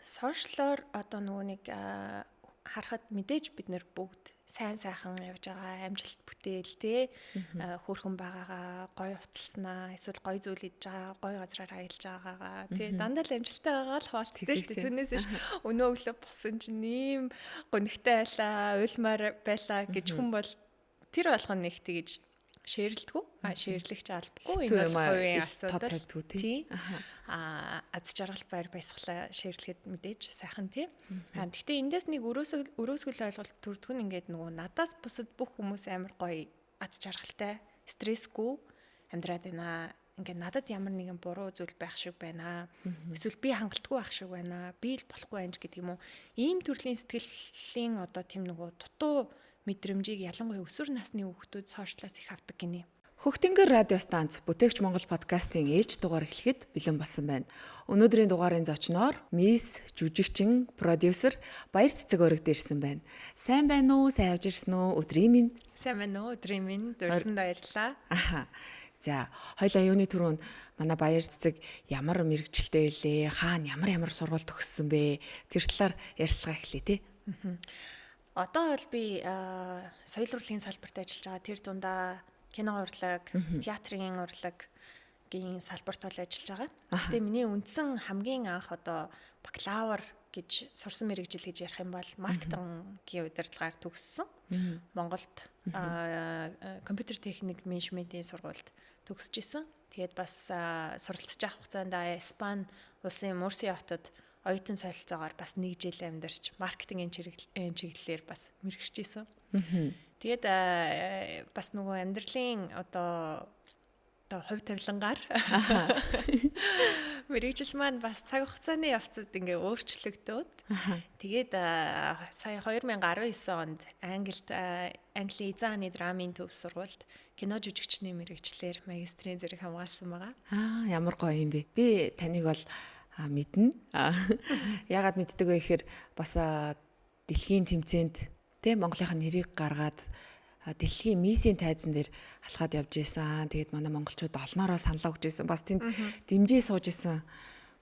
Сошиалор одоо нөгөө нэг харахад мэдээж бид нэр бүгд сайн сайхан явж байгаа, амжилт бүтээл те, хөөрхөн байгаагаа, гоё уцалснаа, эсвэл гоё зүйл хийж байгаа, гоё газраар аялж байгаагаа те, дандаа л амжилттай байгаа л хуваалцдаг шүү дээ. Тэрнээс ш өнөө өглөө босон чинь ийм гонигтай байлаа, уйлмаар байлаа гэж хүн бол тэр болгоно нэг тэгэж шеэрлэдэггүй. А шеэрлэгч албагүй. Энэ бол хувийн асуудал. Тий. А аз жаргал байр баясгалаа шеэрлэхэд мэдээж сайхан тий. А гэхдээ эндээс нэг өрөөсгөл ойлголт төрдөг нь ингээд нөгөө надаас бусад бүх хүмүүс амар гоё аз жаргалтай, стрессгүй амьдраад байна. Ингээд надад ямар нэгэн буруу зүйл байх шиг байна. Эсвэл би хангалтгүй байх шиг байна. Би л болохгүй анж гэдэг юм уу. Ийм төрлийн сэтгэлийн одоо тийм нөгөө дутуу мэдрэмжийг ялангуяа өсвөр насны хүүхдүүд сошиалаас их авдаг гинэ. Хөхтөнгөр радио станц бүтээгч Монгол подкастын ээлж дугаар эхлэхэд бэлэн болсон байна. Өнөөдрийн дугаарын зочноор мисс, жүжигчин, продюсер Баяр Цэцэг өргөд ирсэн байна. Сайн байна уу? Сайн явж ирсэн үү? Өдрийн минь. Сайн байна уу? Өдрийн минь. Дурсанд баярлалаа. Аха. За, хоёлаа юуны түрүүнд манай Баяр Цэцэг ямар мэрэгчлээ лээ? Хаана ямар ямар сургууль төгссөн бэ? Тэр талаар ярьцлага эхлэе тий. Одоо бол би соёл урлагийн салбарт ажиллаж байгаа. Тэр дундаа кино урлаг, театрын урлагийн салбарт бол ажиллаж байгаа. Гэхдээ миний үндсэн хамгийн анх одоо бакалавр гэж сурсан мэрэгжил гэж ярих юм бол маркетингийн удирдлагаар төгссөн. Монголд компьютер техник менежментийн сургуульд төгсөж исэн. Тэгээд бас суралцж явах хугацаанд Испани улсын Мурсия хотод оюутан солилцоогоор бас нэг жил амьдарч маркетингийн чиглэлээр бас мэрэгжиж исэн. Тэгээд бас нөгөө амьдралын одоо хувь тавилангаар мэрэгжил маань бас цаг хугацааны явцад ингээ өөрчлөгдөөд тэгээд сая 2019 онд Англид Английн эзэн хааны драмын төв сургуульд кино жүжигчний мэрэгчлэр магистрийн зэрэг хамгаалсан байгаа. Аа, ямар гоё юм бэ. Би таныг бол мэднэ. Яагаад мэддэг вэ гэхээр бас дэлхийн тэмцээнд тэ Монголынхаа нэрийг гаргаад дэлхийн миссийн тайзан дээр алхаад явж исэн. Тэгээд манай монголчууд олноороо саналаа өгч исэн. Бас тэнд дэмжээ сууж исэн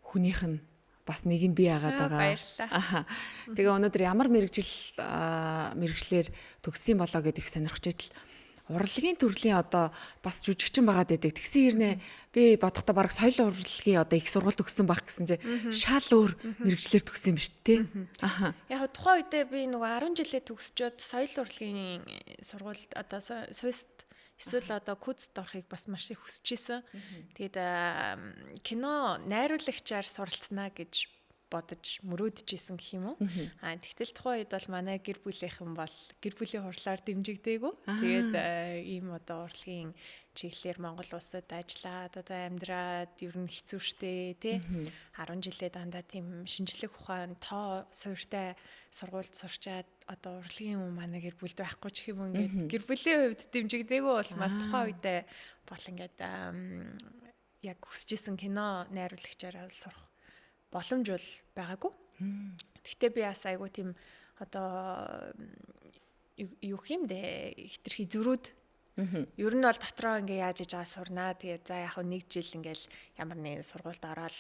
хүнийх нь бас нэг нь би яагаад байгаа. Баярлалаа. Тэгээ өнөөдөр ямар мэрэгжил мэрэгчлэр төгссөн болоо гэдээ их сонирхож идэл урлагийн төрлийн одоо бас жүжигчин байгаад байдаг. Тэгсэн хэрнээ би бодохдоо баг соёл урлагийн одоо их сургууль төгссөн байх гэсэн чи шал өөр мэрэгчлэр төгссөн юм шүү дээ. Аха. Яг тухайн үедээ би нөгөө 10 жилээ төгсчөөд соёл урлагийн сургуульд одоо Суйст эсвэл одоо Күзд орохыг бас маш их хүсэж исэн. Тэгээд кино найруулагчаар суралцнаа гэж бодож мөрөөдөж исэн гэх юм уу. Аа тэгтэл тухайн үед бол манай гэр бүлийнхэн бол гэр бүлийн хурлаар дэмжигдээгүй. Тэгээд ийм одоо урлагийн чиглэлээр Монгол улсад ажиллаад одоо амьдраад ер нь хэцүү шттэ тий. 10 жилээ дандаа тийм шинжлэх ухаан тоо суурьтай сургуульд сурчаад одоо урлагийн хүн манай гэр бүлд байхгүй ч юм ингээд гэр бүлийн хувьд дэмжигдээгүй улмаас тухайн үедээ бол ингээд яг хүсэж исэн кино найруулагчаараа сурах боломж бол байгаагүй. Гэхдээ би бас айгүй тийм одоо юу юм бэ хитрхи зөрүүд. Ер нь бол дотроо ингээ яаж иж байгаа сурнаа. Тэгээ за яг нэг жил ингээл ямар нэгэн сургуульд ороод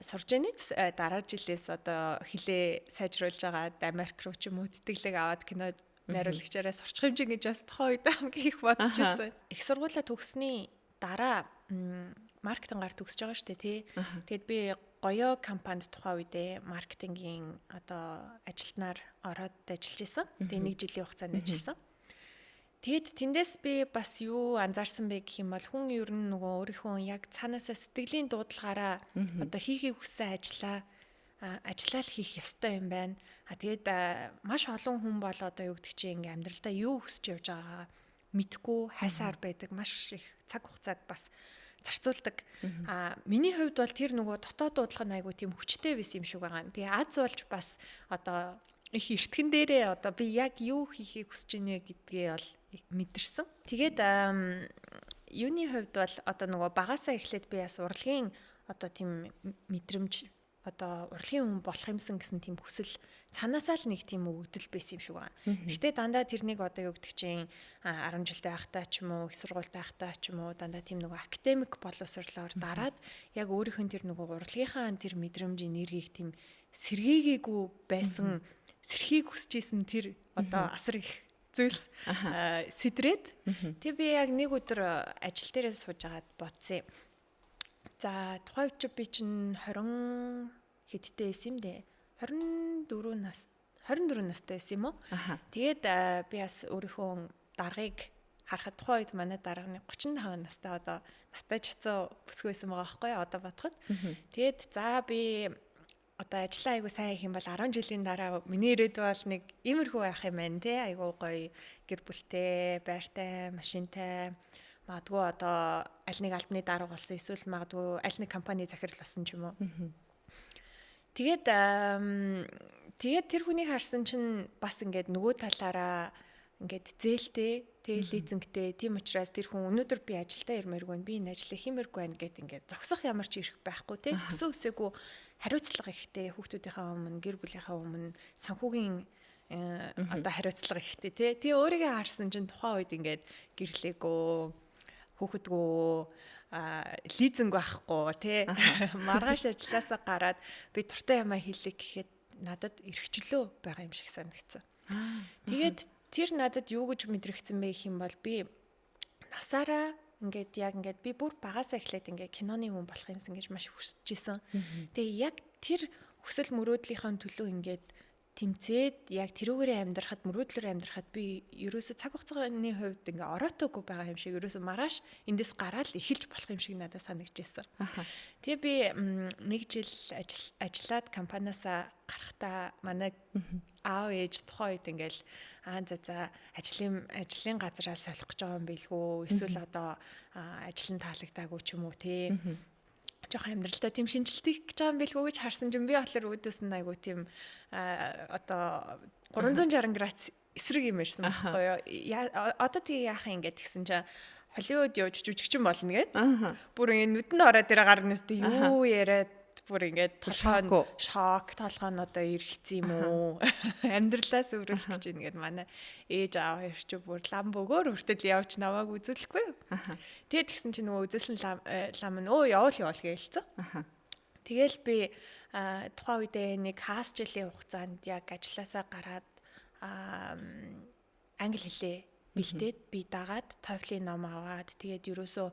сурж ийнэ. Дараа жилээс одоо хилээ сайжруулж байгаа Америк руу ч юм уу тэтгэлэг аваад кино найруулагчаараа сурчих юм чинь гэж бас тухайн үед хамгийн их бодож байсан. Их сургуулаа төгссөний дараа маркетингаар төгсөж байгаа шүү дээ тий. Тэгээд би Гоёо компанид тухайн үедээ маркетингийн одоо ажилтнаар ороод ажиллаж исэн. Тэгээ нэг жилийн хугацаанд ажилласан. Тэгээд тэндээс би бас юу анзаарсан бэ гэх юм бол хүн ер нь нөгөө өөрийнхөө яг цаанаасаа сэтгэлийн дуудлагаараа одоо хийхийг хүссэн ажлаа ажиллаа л хийх ёстой юм байна. А тэгээд маш олон хүн бол одоо юу гэдэг чинь ингээм амьдралдаа юу хүсэж явж байгаагаа мэдэхгүй хайсаар байдаг. Маш их цаг хугацааг бас зарцуулдаг. А миний хувьд бол тэр нөгөө дотоод дуудлага нь айгүй тийм хүчтэй байсан юм шиг байгаа. Тэгээ аз болж бас одоо их эртгэн дээрээ одоо би яг юу хийхийг хүсэж байна гэдгээ бол мэдэрсэн. Тэгээд юуны хувьд бол одоо нөгөө багасаа эхлээд би бас урлагийн одоо тийм мэдрэмж одоо урлагийн хүн болох юмсан гэсэн тийм хүсэл цаанаасаа л нэг тийм өгөгдөл байсан юм шиг байна. Гэхдээ дандаа тэрнийг одоо юу гэдэг чинь 10 жилдээ байхдаа ч юм уу, их сургуультай байхдаа ч юм уу дандаа тийм нөгөө академик боловсрлоор дараад яг өөрийнх нь тэр нөгөө урлагийнхаа тэр мэдрэмж энергийг тийм сэргээгээгүй байсан сэрхийг хүсэж исэн тэр одоо асар их зүйлс сэдрээд тэг би яг нэг өдөр ажил дээрээ сууж агаад бодсон юм. За тухайн үед би чинь 20 хэдтэй байсан юм дээ. 24 настай байсан юм уу? Тэгээд би бас өөрийнхөө даргаыг харахад тухайн үед манай дарга нэг 35 настай одоо надтай ч хэцүү бүсгүй байсан байгаа байхгүй одоо бодоход. Тэгээд за би одоо ажиллаа айгу сайн хийх юм бол 10 жилийн дараа миний ирээдүй бол нэг иймэрхүү байх юм байна те, айгу гоё гэр бүлтэй, байртай, машинтай, магадгүй одоо аль нэг албаны дарга болсон, эсвэл магадгүй аль нэг компани захирал болсон ч юм уу. Тэгээд тэгээд тэр хүнийг харсан чинь бас ингээд нөгөө талаараа ингээд зээлтэй, тэгээ лизингтэй. Тийм учраас тэр хүн өнөөдөр би ажилдаа ирмээргүй, би энэ ажлыг хиймээргүй байна гэд ингээд зогсох ямар ч эрх байхгүй те. Өсөө өсөөгүй хариуцлага ихтэй, хүүхдүүдийнхээ өмнө, гэр бүлийнхээ өмнө санхүүгийн одоо хариуцлага ихтэй те. Тэгээ өөрийгөө харсан чинь тухайн үед ингээд гэрлээгүй, хүүхэдгүй, лизинг байхгүй те. Маргааш ажилласаа гараад би туртай юмаа хийлээ гэхэд надад эрхчлөө байгаа юм шиг санагдсан. Тэгээд тэр надад юу гэж мэдрэгдсэн бэ гэх юм бол би насаараа ингээд яг ингээд би бүр багасаа эхлээд ингээд киноны хүн болох юмсан гэж маш хүсэж исэн. Тэгээ яг тэр хүсэл мөрөөдлийнхөө төлөө ингээд тэмцээд яг тэрүүгээрээ амьдрахад, мөрөөдлөөр амьдрахад би ерөөсө цаг хугацааны хувьд ингээ ороотоогүй байгаа юм шиг, ерөөсө маргааш эндээс гараад эхэлж болох юм шиг надад санагдчихсан. Тэгээ би нэг жил ажиллаад компаниасаа гарахдаа манай аав ээж тухайн үед ингээл аа за ажлын газараа солих гэж байгаа юм билгүү, эсвэл одоо ажил нь таалагдаагүй ч юм уу те. Жохон амьдралдаа тийм шинжилт хийх гэж байгаа юм билгүү гэж харсан чинь би болохоор үүдээс нь айгу тийм одоо 360 градус эсрэг юм ярьсан байхгүй юу. Одоо тэгээ яах юм ингээд тэгсэн чинь Холливуд явж жүжигчин болно гэд. Бүр ингээд нүдэнд ороод ирээ гарнаас тэ юу яриад бүр ингээд толгой шок, толгой нь одоо эргэцсэн юм уу? Амьдралаас өрөөлөх гэж ингээд манай ээж аав хоёр чи бүр лам бөгөөр хүртэл явж намайг үзүүлэхгүй юу? Тэгээд тэгсэн чинь нөгөө үзүүлсэн лам нь өө явуул явуул гэлцэн. Тэгэл би тухайн үедээ нэг хаас жилийн хугацаанд яг ажилласаа гараад англи хэлээ бэлдээд би дагаад TOEFL-ийн ном аваад тэгээд ерөөсөө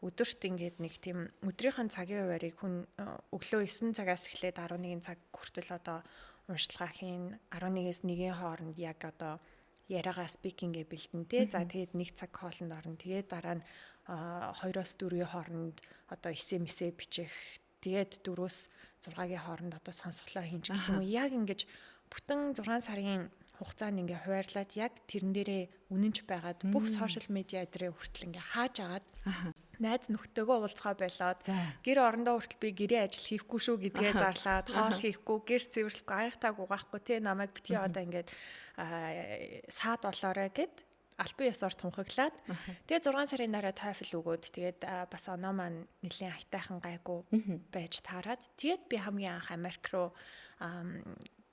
өдөрт ингээд нэг тийм өдрийнхэн цагийн хуваарийг хүн өглөө 9 цагаас эхлээд 11 цаг хүртэл одоо уншилгаа хийн, 11-ээс 1-ийн хооронд яг одоо яриагаа спикингээ бэлдэн те. За тэгээд 1 цаг хоолнд орно. Тэгээд дараа нь 2-оос 4-ийн хооронд одоо SMS бичих. Тэгээд 4-өөс 6-гийн хооронд одоо сонсголоо хийн ч гэх юм уу. Яг ингэж бүтэн 6 сарын хугацаанд ингээ хуваарлаад яг тэрэн дээрээ үнэнч байгаад бүх сошиал медиа дээрээ хүртэл ингээ хааж агаад найз нөхдөөгөө уулзгаа болоод гэр орондоо хүртэл би гэрээ ажил хийхгүй шүү гэдгээ зарлаад хоол хийхгүй, гэр цэвэрлэхгүй, аягтааг угаахгүй те, намайг битгий одоо ингээд саад болоорой гэд албан ёсоор тунхаглаад тэгээ 6 сарын дараа TOEFL өгөөд тэгээд бас оноо маань нэлээд айтайхан гайгүй байж таарад тэгээд би хамгийн анх Америк руу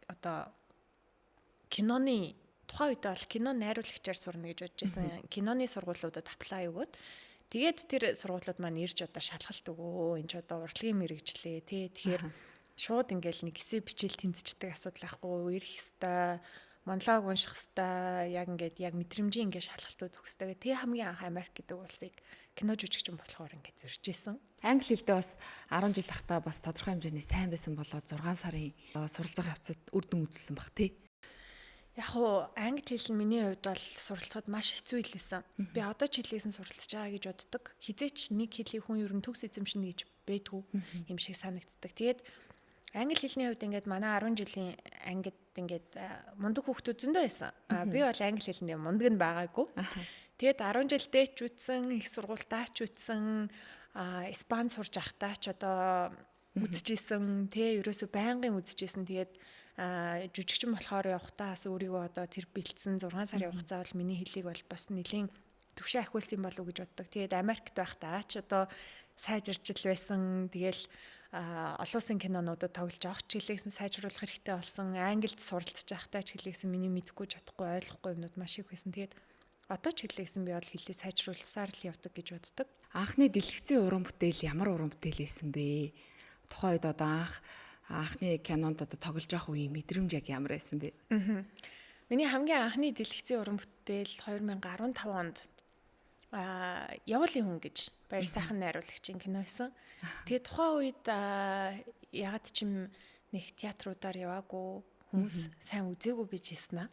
одоо киноны тухайн үед бол кино найруулагчаар сурна гэж бодож байсан. Киноны сургуулиудад apply өгөөд тэгээд тэр сургуулиуд маань ирж одоо шалгалт өгөө. Энд ч одоо урлагийн мэргэжлээ тий. Тэгэхээр шууд ингээл нэг эсээ бичээл тэнцчихдэг асуудал байхгүй. Ирэх хэвээр монолог унших хэвээр яг ингээд яг мэдрэмжийн ингээд шалгалтууд өгөх хэвээр. Тэгээ хамгийн анх Америк гэдэг улсыг кино жүжигчин болохоор ингээд зөрж исэн. Англи хэлдээ бас 10 жил ахтаа бас тодорхой хэмжээний сайн байсан болоод 6 сарын суралцах явцад үр дүн үзүүлсэн бах тий. Яг уу англи хэл нь миний хувьд бол суралцахад маш хэцүү хэлсэн. Би одоо ч хэлээсэн суралцж байгаа гэж боддог. Хизээч нэг хэлийг хүн ер нь төгс эзэмшинэ гэж байдгүй юм шиг санагддаг. Тэгээд англи хэлний хувьд ингээд манай 10 жилийн ангид ингээд мундаг хүүхдүүд зөндөө байсан. Би бол англи хэлэндээ мундаг нь байгаагүй. Тэгээд 10 жилдээ ч үтсэн, их сургуультаа ч үтсэн, испани сурж байхдаа ч одоо үзчихсэн, тэ ерөөсөө байнгын үзчихсэн. Тэгээд жүжигчин болохоор явхдаа бас өөрийгөө одоо тэр бэлдсэн 6 сарын хугацаа бол миний хэлийг бол бас нэлийн төвшин ахиулсан болов уу гэж боддог. Тэгээд Америкт байхдаа ч одоо сайжирч л байсан. Тэгэл олон улсын кинонуудад тоглож авах ч хэлээсэн сайжруулах хэрэгтэй болсон. Англид суралцж байхдаа ч хэлээсэн миний мэдэхгүй чадахгүй ойлгохгүй юмнууд маш их байсан. Тэгээд одоо ч хэлээсэн би бол хэлээ сайжруулсаар л явдаг гэж боддог. Анхны дэлгэцийн уран бүтээл ямар уран бүтээл байсан бэ? Тухайн үед одоо анх Анхны кинонд одоо тоглож явах үеийн мэдрэмж яг ямар байсан бэ? Миний хамгийн анхны дэлгэцийн уран бүтээл 2015 онд Явуулын хүн гэж Баяр сайхан найруулагчийн кино байсан. Тэгээ тухайн үед ягаад ч юм нэг театруудаар яваагүй, хүмүүс сайн үзээгүй би жийсэн аа.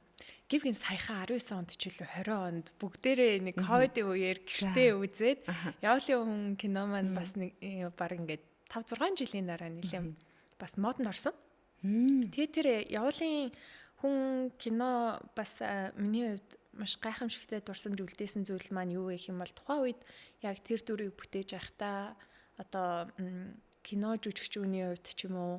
Гівгэн саяхан 19 онд ч үлээ 20 онд бүгдээрээ нэг ковидын үеэр гэртээ үзээд Явуулын хүн кино маань бас нэг баг ингээд 5 6 жилийн дараа нэлээд бас модонд орсон. Тэгээ тэр Явуулын хүн кино бас миний хувьд маш гайхамшигтай дурсамж үлдээсэн зүйл маань юу вэ гэх юм бол тухайн үед яг тэр дүрийг бүтээж байхдаа одоо кино жүжигчүүний хувьд ч юм уу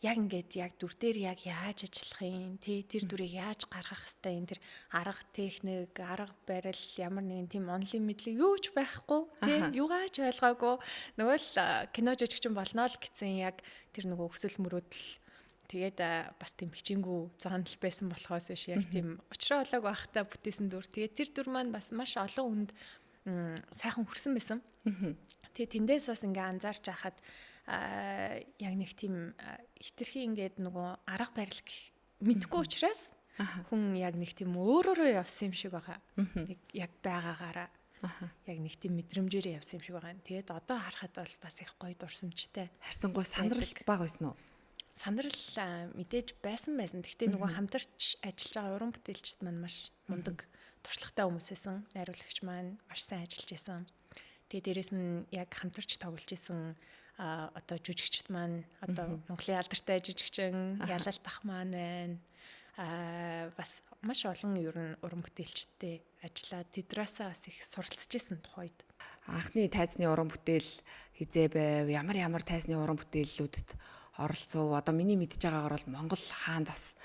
яг ингээд яг дүр дээр яг яаж ажиллах юм тэ, тэр дүрийг яаж гаргах хэвтэй юм, тэр арга техник, арга барил, ямар нэгэн тийм онлайн мэдлэг юу ч байхгүй тэ, юугаач ойлгоогүй нөгөө л кино жүжигчин болно л гэсэн яг тэр нөгөө өсөл мөрөөдөл. Тэгээд бас тийм хичээнгүү занал байсан болохоос биш яг тийм учраа олоог байхдаа бүтээсэн дүр. Тэгээд тэр дүр маань бас маш олон хүнд сайхан хүрсэн байсан. Тэгээд тэндээс бас ингээ анзаарч байхад яг нэг тийм хитрхи ингээд нөгөө арга барил мэдгүй учраас хүн яг нэг тийм өөрөөрөө явсан юм шиг байгаа. Нэг яг байгаагаараа яг нэг тийм мэдрэмжээрээ явсан юм шиг байгаа. Тэгээд одоо харахад бол бас их гоё дурсамжтай. Харьцангуй сандрал бага байсан уу? Сандрал мэдээж байсан. Гэхдээ нөгөө хамтарч ажиллаж байгаа уран бүтээлчд маань маш мундаг туршлагатай хүмүүс байсан. Найруулагч маань маш сайн ажиллаж байсан. Тэгээ дээрэс нь яг хамтарч тоглож исэн одоо жүжигчд маань одоо Монголын алдартай жүжигчин Ялалт ах маань байна. Бас маш олон ер нь уран бүтээлчдтэй ажиллаад тэдраасаа бас их суралцж исэн тухайд. Анхны тайзны уран бүтээл хизээ байв? Ямар ямар тайзны уран бүтээлүүдэд оролцов? Одоо миний мэдж байгаагаар бол Монгол хаанд бас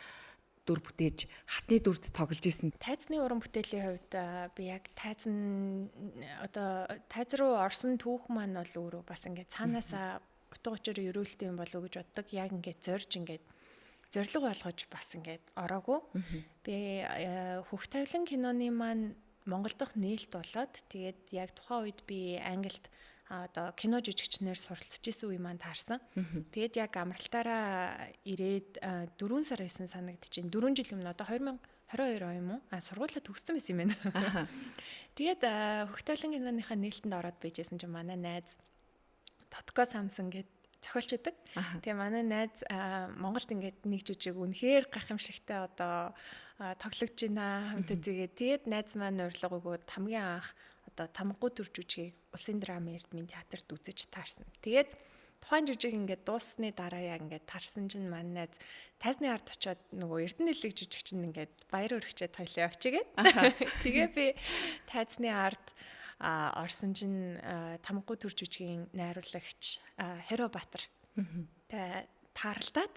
дүр бүтээж хатны дүрд тоглож исэн. Тайзны уран бүтээлийн хувьд би яг тайзан одоо тайз руу орсон түүх маань бол өөрөө бас ингээд цаанаасаа утга учир ерөөлтэй юм болов уу гэж боддог. Яг ингээд зорж ингээд зорилго болгож бас ингээд ороогүй. Би Хөх тавилан киноны маань Монгол дахь нээлт болоод тэгээд яг тухайн үед би Англид одоо кино жүжигчнэр суралцж исэн үе маань таарсан. Тэгээд яг амралтаараа ирээд 4 сар байсан санагдчихээн. 4 жил өмнө одоо 2022 он юм уу? Сургуулаа төгссөн байсан юм байна. Тэгээд Хөх тавилан киноныхаа нээлтэнд ороод байжсэн чинь манай найз Тотко Самсон гээд зохиолч байдаг. Тэгээ манай найз Монголд ингээд нэг жүжиг үнэхээр гайхамшигтай одоо тоглогдож байна хамт үзээгээ. Тэгээд найз маань урилга өгөөд хамгийн анх одоо Тамггүй төр жүжигийг Улсын драмын эрдмийн театрт үзэж таарсан. Тэгээд тухайн жүжиг ингээд дууссаны дараа яг ингээд таарсан чинь манай найз тайзны ард очиод нөгөө Эрдэнэ нэлэг жүжигчин ингээд баяр өргөчөөд хоёлоо явчихгээд. Тэгээ би тайзны ард орсон чинь Тамггүй төр жүжигийн найруулагч Хорио Баатар тааралдаад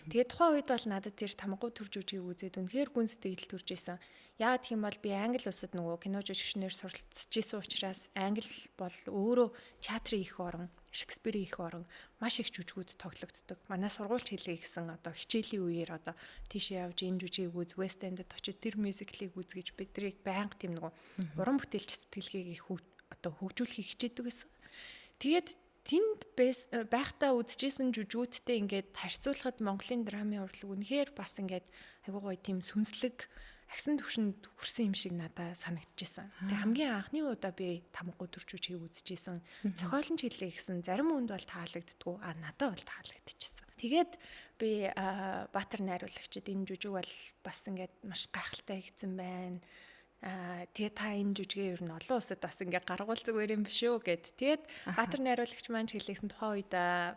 тэгээд тухайн үед бол надад тэр Тамггүй төр жүжигийг үзээд үнэхээр гүн сэтгэл төрж исэн. Яагаад гэх юм бол би англи улсад нөгөө кино жүжигчнэр суралцж исэн учраас англи бол өөрөө театрын их орон, Шекспирийн их орон, маш их жүжигүүд тоглогддог. Манай сургуульч хэлээ гэсэн одоо хичээлийн үеэр одоо тийшээ явж энэ жүжигийг үз, West End-д очиж тэр мюзиклийг үз гэж биднийг байнга тийм нөгөө уран бүтээлч сэтгэлгээг их одоо хөгжүүлэхийг хичээдэг байсан. Тэгээд тэнд байхдаа үзчихсэн жүжигүүдтэй ингээд харьцуулахад Монголын драмын урлаг үнэхээр бас ингээд айгуу гоё тийм сүнслэг агсан түвшинд хүрсэн юм шиг надад санагдчихсан. Тэгээ хамгийн анхны удаа би Тамггүй төр жүжигийг үзчихсэн. Зохиолч хэлээ гэсэн зарим хүнд бол таалагддггүй. Надад бол таалагдчихсан. Тэгээд би Баатар найруулагчид энэ жүжиг бол бас ингээд маш гайхалтай хийгдсэн байна. Тэгээ та энэ жүжигээ ер нь олон улсад бас ингээ гаргуул зүгээр юм биш үү гэд. Тэгээд Баатар найруулагч маань ч хэлээсэн тухайн үед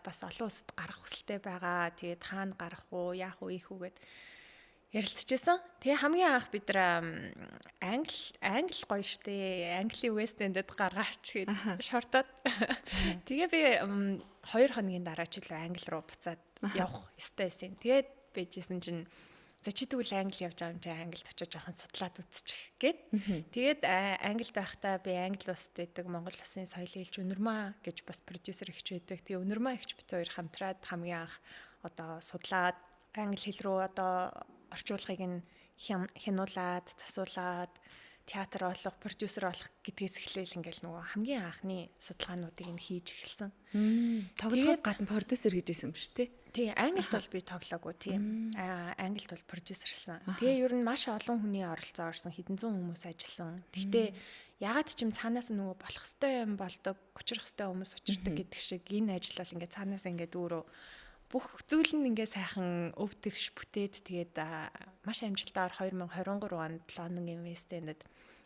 бас олон улсад гарах хүсэлтэй байгаа. Тэгээд хаана гарах уу, яах уу, ийх үү гэд ярилцчихсан. Тэгээ хамгийн анх бид нар англи гоё штэ. Английн West End-д гаргаач гэд шортоод. Тэгээ би 2 хоногийн дараа ч үлээ англи руу буцаад явах ёстой байсан. Тэгээд байжсэн чинь за чи тэгвэл англи явж байгаа юм чи англид очиж жоохон судлаад үзчих гээд. Тэгээд англид байхдаа би англи улсад байдаг Монгол улсын соёлын элч Өнөрмаа гэж бас продюсер эгч байдаг. Тэгээ Өнөрмаа эгч бит хоёр хамтраад хамгийн анх одоо судлаад англи хэл рүү одоо орчуулгыг нь хянуулад, засуулаад театр болох, продюсер болох гэдгээс эхлээл ингээл нөгөө хамгийн анхны судалгаануудыг нь хийж эхэлсэн. Тоглохоос гадна продюсер хийж исэн юм шүү дээ. Тий, англид бол би тоглоогүй тийм. Англид бол продюсерлсан. Тэгээ ер нь маш олон хүний оролцоо орсон, хэдэн зуун хүмүүс ажилласан. Тэгтээ ягаад ч юм цаанаас нь нөгөө болох ёстой юм болдог, учрах ёстой хүмүүс учирдаг гэдэг шиг энэ ажил бол ингээд цаанаас ингээд өөрөө бүх зүйл нь ингээ сайхан өв тэгш бүтээд тэгээд маш амжилтаар 2023 онд Лондонгийн West End-д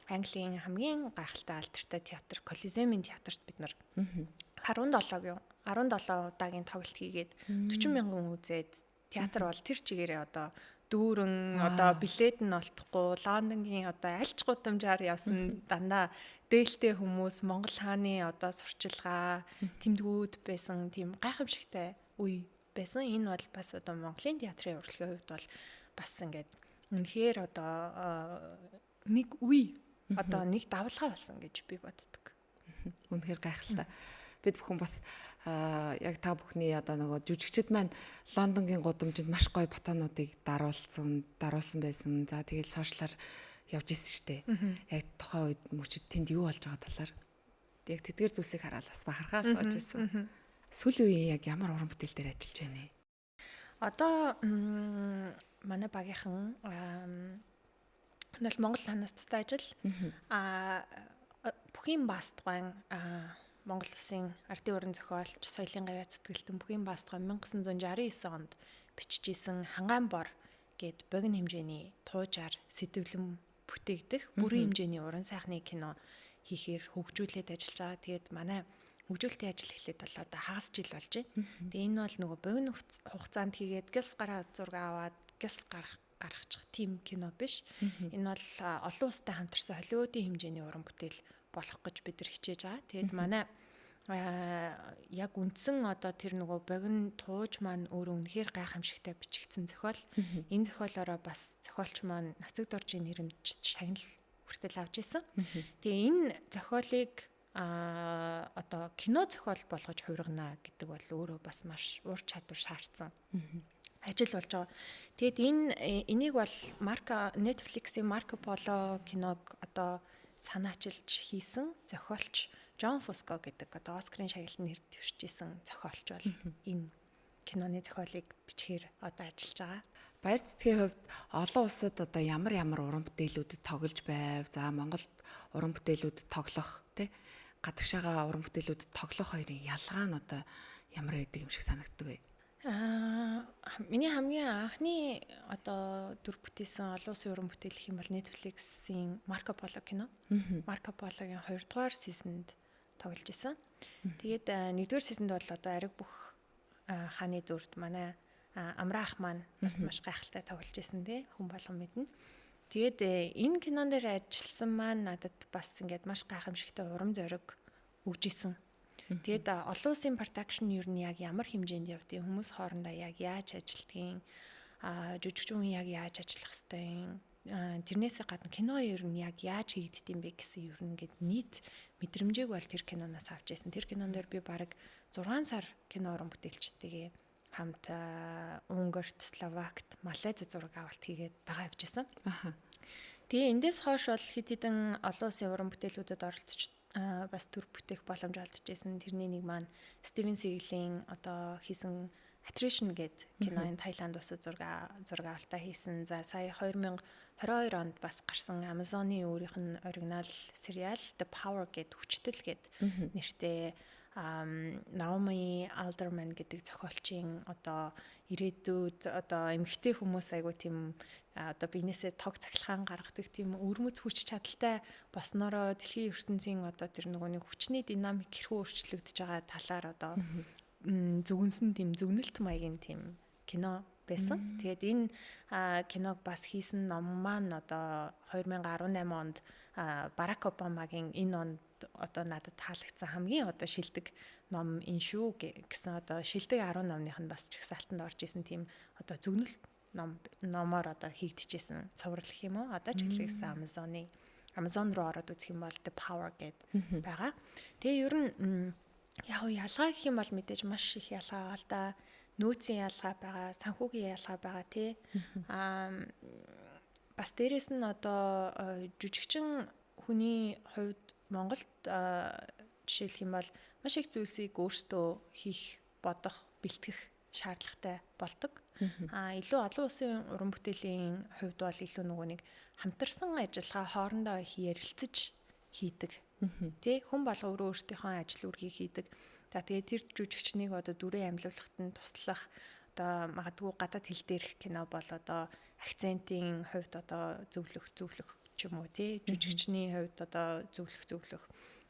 Английн хамгийн гайхалтай алдартай театр Колизеумын театрт бид нар 17 удаагийн тоглолт хийгээд 40 мянган хүн үзээд театр бол тэр чигээрээ одоо дүүрэн одоо билет нь олдохгүй Лондонгийн одоо альч гудамжаар явсан дандаа дээлтэй хүмүүс Монгол хааны одоо сурчилгаа тэмдгүүд байсан тийм гайхамшигтай үе байсан. Энэ бол бас одоо Монголын театрын урлагийн хувьд бол бас ингээд үнэхээр одоо нэг үе одоо нэг давлгаа болсон гэж би боддог. Үнэхээр гайхалтай. Бид бүхэн бас яг та бүхний одоо нөгөө жүжигчд маань Лондонгийн гудамжинд маш гоё фотонуудыг даруулсан байсан. За тэгэл сошиалар явж исэн штэ. Яг тухайн үед мөчид тэнд юу болж байгаа талаар яг тэдгээр зүйлсийг хараад бас бахархаа сууж исэн. Сүүлийн үеийн яг ямар уран бүтээл дээр ажиллаж байна вэ? Одоо манай багийнхан энэ бол Монгол ханаас цэцтэй ажил. Бүхийн Бастгуайн Монгол улсын ардын уран зохиолч, соёлын гавьяа зүтгэлтэн Бүхийн Бастгуайн 1969 онд бичижсэн Хангаан бор гээд богино хэмжээний туужаар сэдвлэн бүтээгдэх бүрэн хэмжээний уран сайхны кино хийхээр хөгжүүлээд ажиллаж байгаа. Тэгээд манай хөгжүүлэлтийн ажил эхлээд бол одоо хагас жил болж байна. Тэгээ энэ бол нөгөө богино хугацаанд хийгээд гэс гараа зураг аваад гэс гаргачих тийм кино биш. Энэ бол олон улстай хамтарсан Холливуудын хэмжээний уран бүтээл болох гэж бид нар хичээж байгаа. Тэгээд манай яг үндсэн одоо тэр нөгөө богино тууж маань өөрөө үнэхээр гайхамшигтай бичигдсэн зохиол. Энэ зохиолоороо бас зохиолч маань Нацаг доржийн нэрэмжит шагнал хүртэл авч ирсэн. Тэгээ энэ зохиолыг одоо кино зохиол болгож хувиргана гэдэг бол өөрөө бас маш ур чадвар шаардсан ажил болж байгаа. Тэгээд энийг бол Netflix-ийн Марко Поло киног одоо санаачилж хийсэн зохиолч Джон Фуско гэдэг одоо Оскарын шагналд нэр дэвшиж исэн зохиолч бол энэ киноны зохиолыг бичгээр одоо ажиллаж байгаа. Баяр цэцгийн хувьд олон улсад одоо ямар ямар уран бүтээлүүдэд тоглож байв. За Монголд уран бүтээлүүдэд тоглох тий гадагшаага уран бүтээлүүдэд тоглох хоёрын ялгаа нь одоо ямар байдаг юм шиг санагддаг вэ? Миний хамгийн анхны одоо дүр бүтээсэн олон улсын уран бүтээл гэх юм бол Netflix-ийн Марко Поло кино. Марко Пологийн 2 дугаар сизонд тоглож исэн. Тэгээд 1 дугаар сизонд бол одоо ариг бүх хааны дүрд манай Амра ах маань бас маш гайхалтай тоглож исэн тий хүн болгон мэднэ. Тэгээд энэ кинон дээр ажилласан маань надад бас ингээд маш гайхамшигтай урам зориг өгч исэн. Тэгээд олон улсын production ер нь яг ямар хэмжээнд явдгийг, хүмүүс хоорондоо яг яаж ажилладгийг, жүжигчин хүн яг яаж ажиллах ёстой юм, тэрнээсээ гадна кино ер нь яг яаж хийгддэг юм бэ гэсэн ер нь ингээд нийт мэдрэмжийг бол тэр киноноос авч ирсэн. Тэр кинон дээр би бараг 6 сар кино уран бүтээлчтэйгээ хамт Унгарт, Словакт, Малайз зураг авалт хийгээд дагаа явж исэн. Тэгээ эндээс хойш бол хэд хэдэн олон улсын уран бүтээлүүдэд оролцож бас төр бүтээх боломж олдож исэн. Тэрний нэг маань Стивен Сигэлийн одоо хийсэн Attrition гээд кино энэ Таиланд улсад зураг авалтаа хийсэн. За сая 2022 онд бас гарсан Amazon-ы өөрийнх нь оригинал сериал The Power гээд хүчтэл гээд нэртэй Наоми Алдерман гэдэг зохиолчийн одоо ирээдүйд одоо эмэгтэй хүмүүс айгуу тийм одоо биенээсээ тог цахилгаан гаргадаг тийм өвөрмөц хүч чадалтай болсноороо дэлхийн ертөнцийн одоо тэр нөгөө нэг хүчний динамик хэрхэн өөрчлөгдөж байгаа талаар одоо зүгэнсэн тийм зүгнэлт маягийн тийм кино байсан. Тэгээд энэ киног бас хийсэн ном маань одоо 2018 онд Барак Обамагийн энэ онд одоо надад таалагдсан хамгийн одоо шилдэг ном энэ шүү гэсэн одоо шилдэг 10 номных нь бас чагсаалтанд орж исэн тийм одоо зүгнэлт номоор одоо хийгдчихсэн цуврал гэх юм уу. Одоо ч хэлээсэн Amazon руу ороод үзэх юм бол The Power гэд байгаа. Тэгээ ер нь яг ялгаа гэх юм бол мэдээж маш их ялгаа байгаа л да. Нөөцийн ялгаа байгаа, санхүүгийн ялгаа байгаа тий. Бас дээрэс нь одоо жүжигчин хүний хувьд Монголд жишээлх юм бол маш их зүйлсийг өөрсдөө хийх, бодох, бэлтгэх шаардлагатай болдог. Илүү олон улсын уран бүтээлийн хувьд бол илүү нөгөө нэг хамтарсан ажиллагаа, хоорондоо их ярилцаж хийдэг. Тэ, хүн болго өөрөө өөрсдийнхөө ажил үүргийг хийдэг. За тэгээд тэр жүжигчнийг одоо дүрээ амьлуулахад нь туслах, одоо магадгүй гадаад хэл дээрх кино бол одоо акцентын хувьд одоо зөвлөх ч юм уу, тий, жүжигчний хувьд одоо зөвлөх.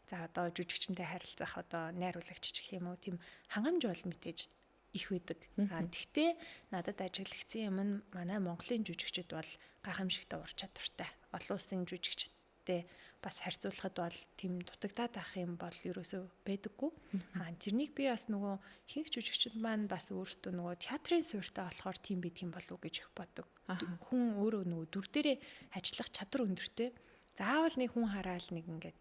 За одоо жүжигчэнтэй харилцах одоо найруулагч ч гэх юм уу, тийм хангамж бол мэдээж их байдаг. Тэгтээ надад ажиглагдсан юм нь манай Монголын жүжигчид бол гайхамшигтай ур чадвартай. Олон улсын жүжигчдтэй бас харьцуулахад бол тийм дутагдаад байх юм бол ерөөсөө байдаггүй. Тэрнийг би бас нөгөө ихэнх жүжигчид маань бас өөрсдөө нөгөө театрын суурьтай болохоор тийм байдаг юм болов уу гэж их боддог. Хүн өөрөө нөгөө дүр дээрээ ажиллах чадвар өндөртэй. Заавал нэг хүн хараал нэг ингээд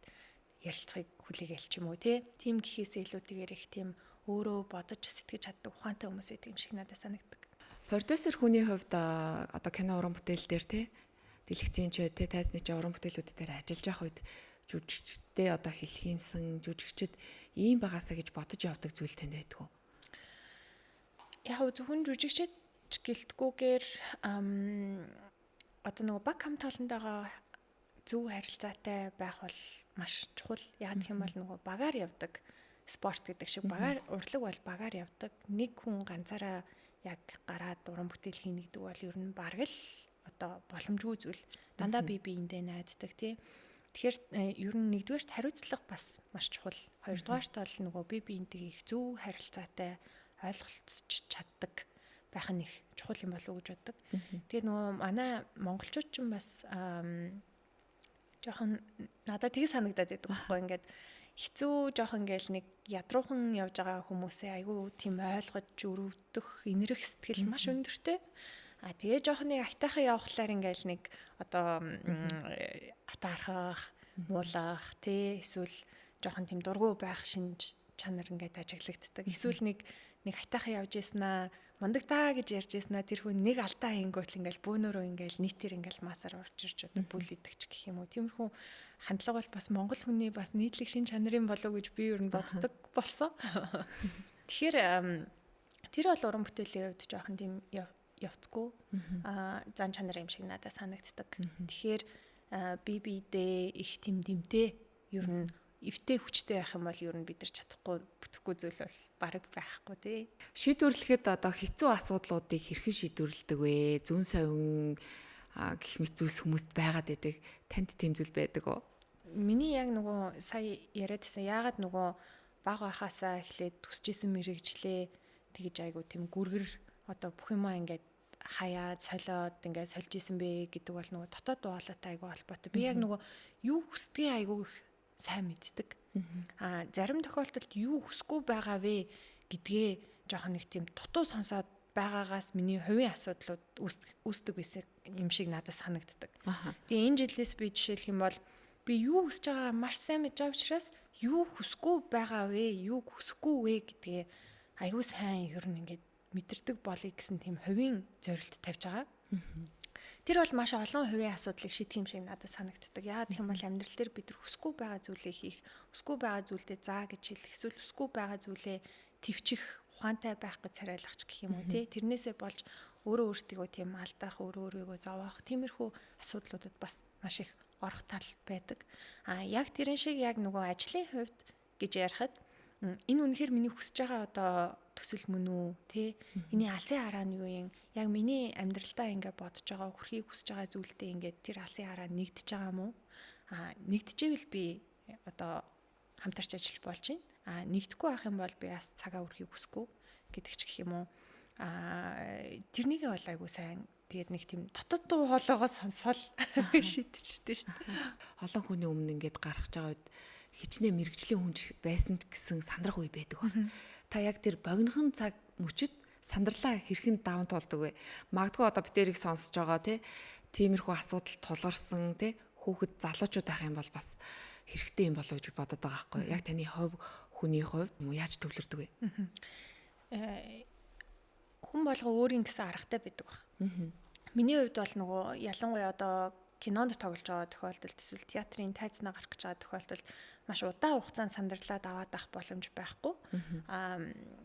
ярилцахыг хүлээгээл ч юм уу, тий. Тийм гэхээс илүүтэйгээр их тийм өөрөө бодож сэтгэж чаддаг ухаантай хүмүүс байдаг юм шиг надад санагддаг. Продюсер хүний хувьд одоо кино уран бүтээл дээр, тий, дэлгэцийн ч тий, тайзны ч уран бүтээлүүд дээр ажиллаж явах үед жүжигчдээ одоо хэлэх юмсан, жүжигчд ийм багасаа гэж бодож явдаг зүйл танд байдаг уу? Яг зөвхөн жүжигчд гэлтгүүгээр одоо нөгөө баг хамт олонтойгоо зөв харилцаатай байх бол маш чухал. Яг гэх юм бол нөгөө багаар явдаг спорт гэдэг шиг багаар урлаг бол багаар явдаг. Нэг хүн ганцаараа яг гараад уран бүтээл хийнэ гэдэг бол ер нь бараг л одоо боломжгүй зүйл. Дандаа бие биендээ найддаг, тий. Тэгэхээр ер нь нэгдүгээрт хариуцлага бас маш чухал. Хоёрдугаарт бол нөгөө бие биентэйгээ их зөв харилцаатай ойлголцож чаддаг байх нь их чухал юм болов уу гэж боддог. Тэгээд нөгөө манай монголчууд ч бас жоохон надад тийг санагдаад байдаг байхгүй, ингээд хэцүү жоохон ингээл нэг ядруухан явж байгаа хүмүүсээ айгүй тийм ойлгож өрөвдөх, инэрх сэтгэл маш өндөртэй. Тэгээ жоохон нэг айтайхан явхлаар ингээл нэг одоо атаархах, муулах, тий, эсвэл жоохон тийм дургүй байх шинж чанар ингээд ажиглагддаг. Эсвэл нэг айтайхан явж яснаа, мундагдаа гэж ярьж яснаа тэр хүн нэг алдаа хийнгүүт ингээл бөөнөрөө ингээл нийтээр ингээл масаар орж ирж одоо бүлийдэг ч гэх юм уу. Тиймэрхүү хандлага бол бас монгол хүний бас нийтлэг шин чанарын болов гэж би ер нь боддог болсон. Тэгэхээр тэр бол уран бүтээлийн хувьд жоохон тийм явцгүй зан чанар юм шиг надад санагддаг. Тэгэхээр би биедээ их тийм дэмтэй, ер нь эвтэй хүчтэй байх юм бол ер нь бид нар чадахгүй бүтэхгүй зүйл бол бараг байхгүй, тий. Шийдвэрлэхэд одоо хэцүү асуудлуудыг хэрхэн шийдвэрлэдэг вэ? Зүүн совин гэх мэт зүйлс хүмүүст байгаад байдаг. Танд тийм зүйл байдаг уу? Миний яг нөгөө сая яриад байсан, яагаад нөгөө баг байхаасаа эхлээд төсөж исэн мэрэгжлээ тэгэж айгу тийм гүргэр одоо бүх юмаа ингээд хаяад солиод ингээд сольж исэн бэ гэдэг бол нөгөө дотоод дугаалаатай айгу холбоотой. Би яг нөгөө юу хүсдгийг айгу их сайн мэддэг. Зарим тохиолдолд юу хүсэхгүй байгаа вэ гэдгээ жоохон нэг тийм дутуу сонсоод байгаагаас миний хувийн асуудлууд үүсдэг байсан юм шиг надад санагддаг. Тэгээ энэ жилээс би жишээлх юм бол би юу хүсэж байгаагаа маш сайн мэдж байгаа учраас юу хүсэхгүй байгаа вэ, юу хүсэхгүй вэ гэдгээ аюу сайн ер нь ингээд мэдэрдэг болъё гэсэн тийм хувийн зорилт тавьж байгаа. Тэр бол маш олон хувийн асуудлыг шийдэх юм шиг надад санагддаг. Яагаад гэх юм бол амьдрал дээр бид нар хүсэхгүй байгаа зүйлээ хийх, хүсэхгүй байгаа зүйлдээ заа гэж хэлэх, эсвэл хүсэхгүй байгаа зүйлээ төвчих ухаантай байх гэж царайлах ч гэх юм уу, тий. Тэрнээсээ болж өөрөө өөртөө тийм алдах, өөрөө өөрийгөө зовоох тиймэрхүү асуудлуудад бас маш их орох тал байдаг. Яг тэрэн шиг яг нөгөө ажлын хувьд гэж ярихад энэ үнэхээр миний хүсэж байгаа одоо төсөл мөн үү, тий? Миний алсын хараа нь юу юм? Яг миний амьдралдаа ингээ бодож байгаа, хүрхийг хүсэж байгаа зүйлдээ ингээд тэр алсын хараа нэгдэж байгаа мó? Нэгдэжээвэл би одоо хамтарч ажиллаж болж байна. Нэгдэхгүй байх юм бол би бас цагаа үрхийг хүсэхгүй гэдэг ч гэх юм уу. Тэрнийгээ бол айгуу сайн тэгээд нэг тийм дотоод дуу хоолойгоо сонсоол шийдэж шүү дээ. Олон хүний өмнө ингээд гарах байгаа үед хичнээн мэрэгжлийн хүн байсан ч гэсэн сандрах үе байдаг байна. Та яг тэр богинохон цаг мөчид сандарлаа хэрхэн даван туулдаг вэ? Магадгүй одоо бид тэрийг сонсож байгаа тий тиймэрхүү асуудал тулгарсан тий хүүхэд залуучууд байх юм бол бас хэрэгтэй юм болоо гэж бодод байгаа байхгүй юу? Яг таны хувь хүний хувьд яаж төвлөрдөг вэ? Хүн болго өөрийн гэсэн аргатай байдаг баг. Миний хувьд бол нөгөө ялангуяа одоо кинонд тоглож байгаа тохиолдолд эсвэл театрын тайзнаа гарах гэж байгаа тохиолдолд маш удаан хугацаанд сандарлаад аваад авах боломж байхгүй.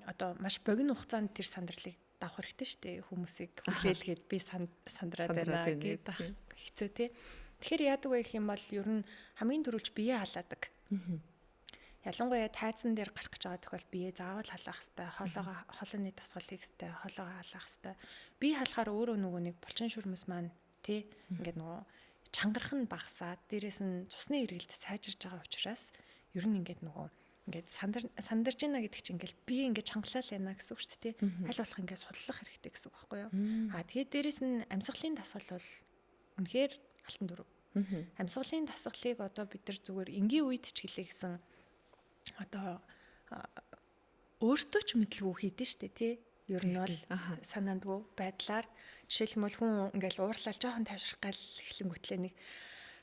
Одоо маш богино хугацаанд тэр сандарлыг давах хэрэгтэй шүү дээ. Хүмүүсийг хүлээлгээд би сандраад байна гэдэг хэцүү тий. Тэгэхээр яадаг вэ гэх юм бол ер нь хамгийн түрүүлж бие халаадаг. Ялангуяа тайзан дээр гарах гэж байгаа тохиолдолд бие заавал халаах хэрэгтэй, хоолойны дасгал хийх хэрэгтэй, хоолойгоо халаах хэрэгтэй. Бие халахаар өөрөө нөгөө нэг булчин шүрмэс маань тий ингээд нөгөө чангарах нь багасаад дээрэс нь цусны эргэлт сайжирж байгаа учраас ер нь ингээд нөгөө ингээд сандарж байна гэдэг чинь ингээд бие ингээд чангалал байна гэсэн үг шүү дээ тий. Аль болох ингээд судлах хэрэгтэй гэсэн үг байхгүй юу? Тэгээд дээрэс нь амьсгалын дасгал бол үнэхээр алтан дөрөв. Амьсгалын дасгалыг одоо бид нар зүгээр энгийн үед ч гэлээ гэсэн одоо өөртөө ч мэдлгүй хийдэж штэ тий. Ер нь бол санаандгүй байдлаар жишээлбэл хүн ингээл уурлал жоохон тайвшрах гал эхлэнгүүтлээ нэг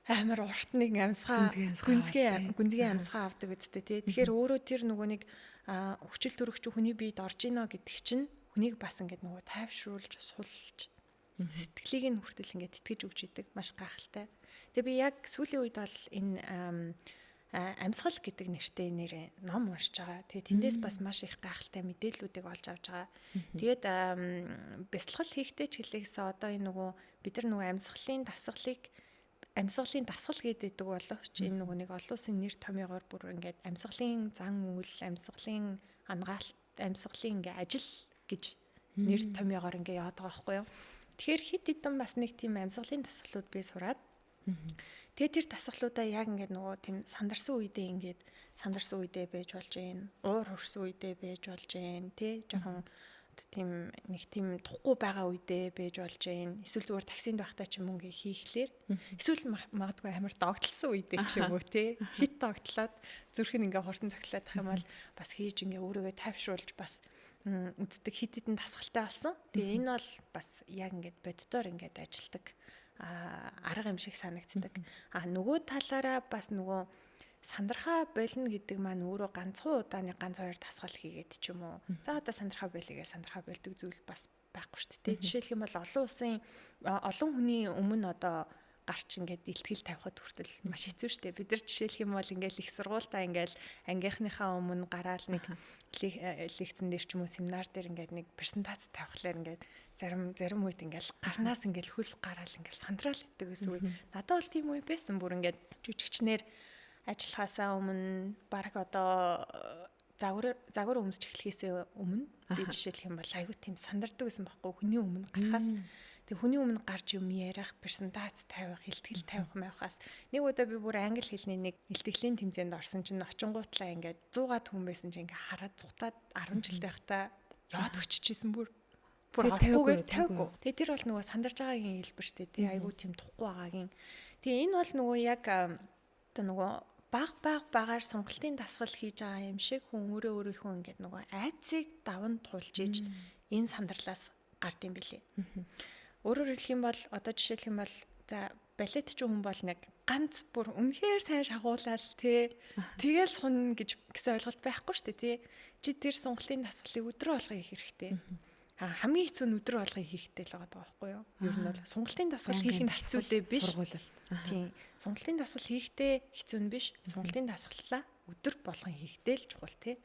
амар урт нэг амьсгаа гүнзгий амьсгаа авдаг үсттэй тий. Тэгэхээр өөрөө тэр нөгөө нэг хүчил төрөгч хүний биед орж ийнө гэдэг чинь хүнийг бас ингээд нөгөө тайвшруулж сулж сэтгэлийг нь хүртэл ингээд тэтгэж өгч идэг маш гайхалтай. Тэгээ би яг сүүлийн үед бол энэ амьсгал гэдэг нэртэй нэр ном уншиж байгаа. Тэгээ тэндээс бас маш их гайхалтай мэдээллүүдийг олж авч байгаа. Тэгээд бясалгал хийхдээ ч хэлээсээ одоо энэ нөгөө бид нар нөгөө амьсгалын дасгалыг амьсгалын дасгал гэдэг боловч энэ нөгөө нэг олон улсын нэр томьёогоор бүр ингээд амьсгалын зан үйл, амьсгалын ангаалт, амьсгалын ингээд ажил гэж нэр томьёогоор ингээд яваад байгаа байхгүй юу. Тэгэхээр хит хитэн бас нэг тийм амьсгалын дасгалууд би сураад тэгээ тэр дасгалуудаа яг ингээд нөгөө тийм сандарсан үедээ ингээд сандарсан үедээ байж болж гин, уур хөрсөн үедээ байж болж гин, тий жоохон тийм нэг тийм тухгүй байгаа үедээ байж болж гин. Эсвэл зүгээр таксинд байхдаа ч юм уу ингээ хийхлээр эсвэл магадгүй амар догтлсон үедээ ч юм уу тий хит догтлоод зүрх нь ингээ хурдан цогтлоод тах юм бол бас хийж ингээ өөрийгөө тайвшруулж бас үздэг хит хитэн дасгалтай болсон. Тэгээ энэ бол бас яг ингээд боддоор ингээд ажилтдаг арга юм шиг санагддаг. Нөгөө талаараа бас нөгөө сандрахаа болно гэдэг маань өөрөө ганцхан удааны ганц хоёр дасгал хийгээд ч юм уу. За одоо сандрахаа болигээ сандрахаа болдог зүйл бас байхгүй шүү дээ. Жишээлх юм бол олон улсын олон хүний өмнө одоо гарч ингээд илтгэл тавихад хүртэл маш хэцүү шүү дээ. Бид нар жишээлх юм бол ингээд их сургуультаа ингээд ангийнхныхаа өмнө гараал нэг лекцэн дээр ч юм уу семинар дээр ингээд нэг презентац тавихлаар ингээд зарим үед ингээд гарнаас ингээд хөлс гараал ингээд сандраал иддэг гэсэн үг. Надад бол тийм үе байсан. Бүр ингээд жүжигчнэр ажиллахаасаа өмнө бараг одоо загвар өмсч эхлэхээсээ өмнө би жишээлх юм бол айгүй тийм сандардаг гэсэн байхгүй хүний өмнө гарахаас. Тэг хүний өмнө гарч юм ярих, презентац тавих, илтгэл тавих майхаас нэг удаа би бүр англи хэлний нэг илтгэлийн тэмцээнд орсон чинь очингуутлаа ингээд 100-аад хүн байсан чинь ингээд хараад цухтаад 10 жил байхдаа яваад өччихсэн бүр. Бүр орохгүй тавигүй. Тэгээ тэр бол нөгөө сандарж байгаагийн хэлбэр штэ тий айгүй тийм тухгүй байгаагийн. Тэгээ энэ бол нөгөө яг одоо нөгөө баг багаар сонголтын дасгал хийж байгаа юм шиг хүн өөрөө өөрийнхөө ингээд нөгөө айцыг даван туулж иж энэ сандарлаас гард юм билээ. Өөрөөр хэлэх юм бол одоо жишээлх юм бол за балет ч хүн бол нэг ганц бүр үнэхээр сайн шахуулаад тий тэгэл сунна гэж гэсэн ойлголт байхгүй шүү дээ тий. Чи тэр сонголтын дасгалыг өдрө болгон хийх хэрэгтэй. Хамгийн хэцүү нь өдрө болгон хийхтэй л байгаа байхгүй юу? Ер нь бол сонголтын дасгал хийх нь хэцүүдээ биш. Тийм. Сонголтын дасгал хийхдээ хэцүү нь биш. Сонголтын дасгалаа өдөр болгон хийхтэй л чухал тий.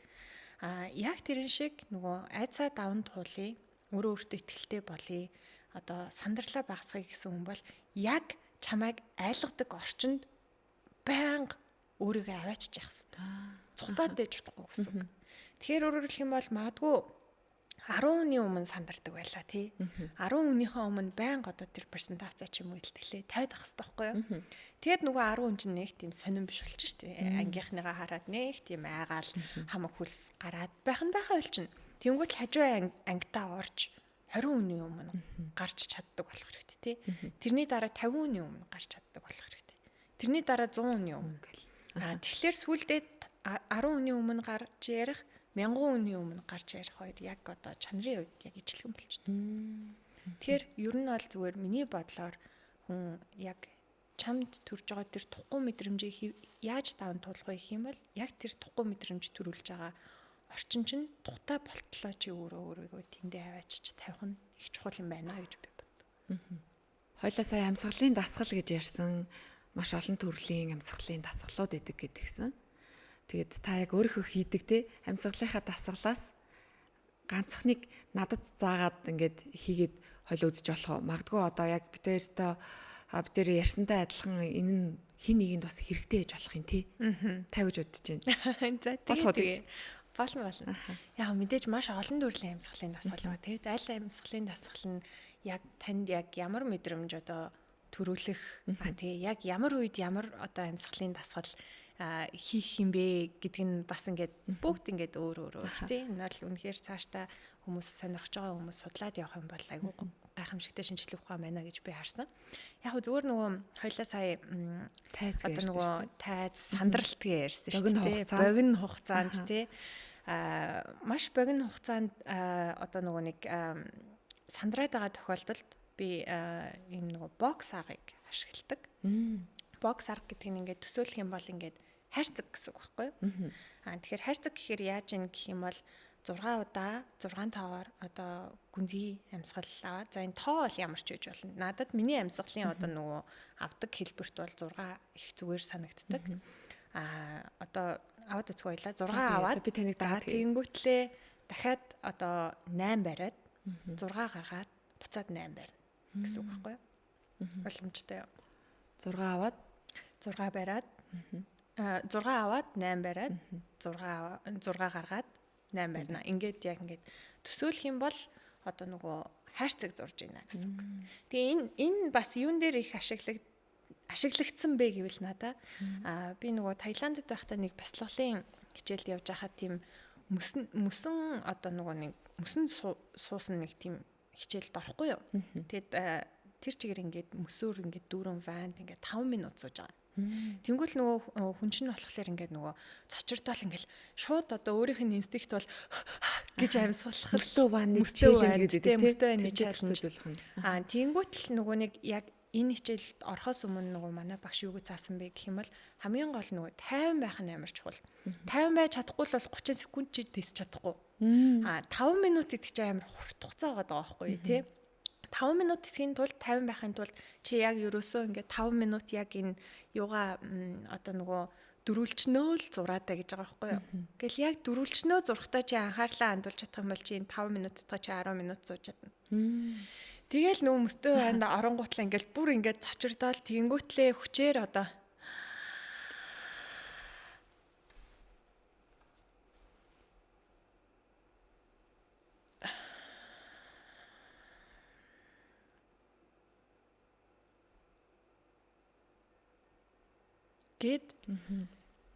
Яг тэрэн шиг нөгөө айцаа даван туулъя, өөрөө өөртөө ихтэй болъё. Одоо сандарлаа багасгая гэсэн хүн бол яг чамайг айлгадаг орчинд байнга өөрийгөө аваачиж явах хэрэгтэй. Цухтаад дэж чадахгүй гэсэн үг. Тэгэхээр өөрөөр хэлэх юм бол магадгүй 10 хүний өмнө сандардаг байлаа тий. 10 хүнийхээ өмнө байнга одоо тэр презентацаа ч юм уу илтгэлээ тавиад ах хэрэгтэй байхгүй юу? Тэгээд нөгөө 10 хүн чинь нэг тийм сонирн биш болчих шүү дээ. Ангийнхныгаа хараад нэг тийм айгаал хамаг хөлс гараад байх нь байхаа болчихно. Тэнгүүт л хажуу ангитаа орж 20 хүний өмнө гарч чаддаг болох хэрэгтэй тий. Тэрний дараа 50 хүний өмнө гарч чаддаг болох хэрэгтэй. Тэрний дараа 100 хүний өмнө гэл. Тэгэхээр сүүлдээ 10 хүний өмнө гарч ярих, 1000 хүний өмнө гарч ярих хоёр яг одоо чанарын хувьд яг ижилхэн болчихдог. Тэгэхээр ер нь бол зүгээр миний бодлоор хүн яг чамд төрж байгаа тэр тухгүй мэдрэмжийг яаж даван туулах вэ гэх юм бол яг тэр тухгүй мэдрэмж төрүүлж байгаа орчин чинь тухтай болтлоо чи өөрөө өөрийгөө тэндээ аваачиж тавих нь их чухал юм байна гэж би боддог. Хоёлаа сая амьсгалын дасгал гэж ярьсан. Маш олон төрлийн амьсгалын дасгалууд идэг гэдгийгсэн. Тэгээд та яг өөрийнхөө хийдэг те амьсгалынхаа дасгалаас ганцхныг надад заагаад ингээд хийгээд хойлоо үзэж болох уу? Магадгүй одоо яг бид хоёртой бид хоёр ярьсантай адилхан энэ нь хин нэгэнд бас хэрэгтэй байж болох юм тий. Та гэж бодож байна. За тэгээ. Болно болно. Яг мэдээж маш олон төрлийн амьсгалын дасгал байгаа тий. Аль амьсгалын дасгал нь яг танд яг ямар мэдрэмж одоо төрүүлэх тий яг ямар үед ямар одоо амьсгалын дасгал хийх юм бэ гэдг нь бас ингээд бүгд ингээд өөр өөр өөр тий. Энэ бол үнэхээр цаашдаа хүмүүс сонирхож байгаа хүмүүс судлаад явах юм бол айгүй гайхамшигтай шинжлэх ухаан байна гэж би харсан. Яг хөө зүгээр нөгөө хоёлаа сая тайз одоо нөгөө тайз сандралт гэж ярьсан шүү дээ. Богино хугацаанд тий. Маш богино хугацаанд одоо нөгөө нэг сандраад байгаа тохиолдолд би ийм нөгөө бокс аргыг ашигладаг. Бокс арга гэдэг нь ингээд төсөөлөх юм бол ингээд хайрцаг гэсэн үг байхгүй юу? Тэгэхээр хайрцаг гэхээр яаж ийн гэх юм бол 6 удаа 6 тоогоор одоо гүнзгий амьсгал аваад за энэ тоо бол ямар ч байж болно. Надад миний амьсгалын одоо нөгөө авдаг хэлбэрт бол 6 их зүгээр санагддаг. Одоо аваад үзэх байлаа. 6 аваад би таныг дагаад тэгэнгүүтлээ дахиад одоо 8 бариад 6 гаргаад буцаад 8 барина гэсэн үг байхгүй юу? Боломжтой юу? 6 аваад 6 бариад 6 аваад 8 бариад 6 гаргаад 8 барина. Ингээд яг ингээд төсөөлөх юм бол одоо нөгөө хайрцаг зурж байна гэсэн үг. Тэгээ энэ бас юун дээр их ашиглагдсан бэ гэвэл надаа би нөгөө Таиландд байхдаа нэг бяцлаглалын хичээлд явж байхад тийм мөсөн одоо нөгөө нэг мөсөн суусан нэг тийм хичээлд орохгүй юу. Тэгээд тэр чигээр ингээд мөсөөр ингээд дүүрэн ванд ингээд 5 минут сууж байгаа. Тэнгүүл нөгөө хүн чинь болохоор ингээд нөгөө цочирдоол ингээд шууд одоо өөрийнх нь инстинкт бол гэж амьсгалах мөстөө ванны челленж гэдэг тийм мөстөө ванны челленж зөвлөх нь. Тэнгүүт л нөгөө нэг яг энэ хичээлд орохоос өмнө нөгөө манай багш юу гэж заасан бэ гэх юм бол хамгийн гол нөгөө 50 байх нь амар чухал. 50 байж чадахгүй л бол 30 секунд чи тэсч чадахгүй. 5 минут гэдэг чинь амар хурд хугацаа байгаа байхгүй тий. 5 минут тэсхийн тулд 50 байхын тулд чи яг ерөөсөө ингээд 5 минут яг энэ юугаа одоо нөгөө дөрвөлжнөө л зураатай гэж байгаа байхгүй юу. Гэл яг дөрвөлжнөө зурхтаа чи анхаарлаа хандуулж чадах юм бол чи энэ 5 минутаа чи 10 минут зурж чадна. Тэгэл нөө мөстөө анд оронгуутлаа ингээл бүр ингээд цочирдоол тэгэнгүүтлээ хүчээр одоо гээд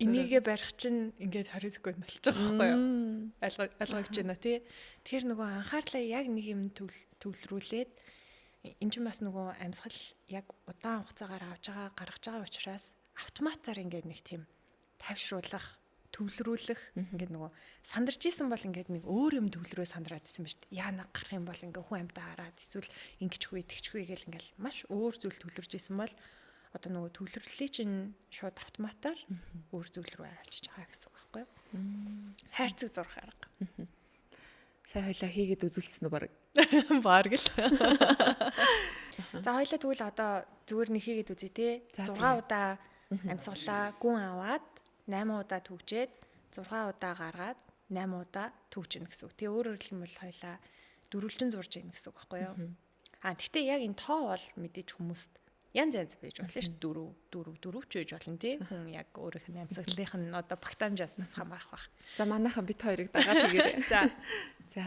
энийгээ барих чинь ингээд 20 секунд болчих жоох байхгүй юу? Ойлгож байна тий. Тэгэхээр нөгөө анхаарлаа яг нэг юм төвлөрүүлээд энэ чинь бас нөгөө амьсгал яг удаан хугацаагаар авч байгаа гаргаж байгаа учраас автоматар ингээд нэг тийм тайвшруулах, төвлөрүүлэх ингээд нөгөө сандарч исэн бол ингээд нэг өөр юм төвлөрөө сандраад исэн ба шүү дээ. Яана гарах юм бол ингээд хүн амьтаа хараад эсвэл ингэчгүй тэгчгүй гэл ингээд маш өөр зүйл төвлөрж исэн бол одоо нөгөө төвлөрлөлийг чинь шууд автоматар өөр зүйл рүү авчиж байгаа гэсэн үг байхгүй юу? Хайрцаг зурх арга. Сая хоёлаа хийгээд үзүүлсэн үү баг? Бараг л. За хоёлаа тэгвэл одоо зүгээр нэг хийгээд үзье те. 6 удаа амьсгалаа гүн аваад 8 удаа түгжээд 6 удаа гаргаад 8 удаа түгжинэ гэсэн үг. Тэгээ өөрөөр хэлбэл хоёлаа дөрвөлжин зурж ийн гэсэн үг байхгүй юу? Гэхдээ яг энэ тоо бол мэдээж хүмүүст янз янз байж болно шүү дээ. 4 4 4 ч байж болно тий. Хүн яг өөрийнх нь амьсгалынх нь одоо багтаамжаас бас хамаарах бах. За манайхан бит хоёрыг дагаад хийгээрэй. За. За.